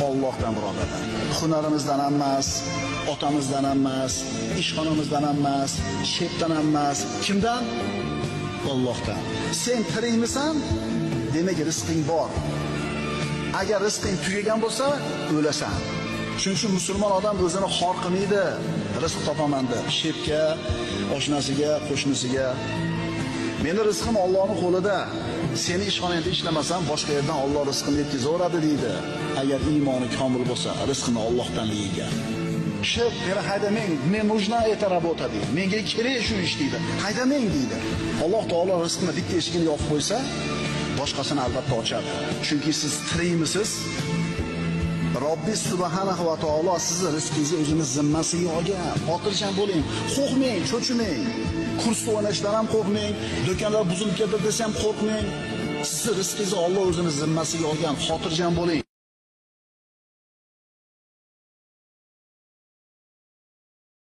Allohdan, birodarlar. Hunarimizdan ham emas, otamizdan ham emas, ishxonamizdan ham emas, shepdan ham emas. Kimdan? Allohdan. Sen tirikmisan? Demak, rizqing bor. Agar rizqing tugagan bo'lsa, o'lasan. Shuning uchun musulmon odam o'zini xor qilmaydi, rizq topaman deb, shepga, oshnasiga, qo'shnisiga. Meni rizqim Allohning qo'lida. Seni ishxonangda ishlamasam, boshqa yerdan Alloh rizqini yetkazaveradi deydi. Agar iymoni komil bo'lsa, rizqini Allohdanligiga. Shep, meni haydamang, men нужна эта работа deydi. Menga kerak shu ish deydi. Haydamang deydi. Alloh taolo rizqini bitta eshigini yopib qo'ysa, boshqasini albatta ochadi. Chunki siz tirikmisiz? Robbi subhanahu va taolo sizni rizqingizni o'zini zimmasiga olgan. Xotirjam bo'ling, qo'rqmang, cho'chimang. Kursda o'ynashdan ham qo'rqmang, do'konlar buzilib ketdi desa ham qo'rqmang. Sizni rizqingizni Alloh o'zini zimmasiga olgan. Xotirjam bo'ling.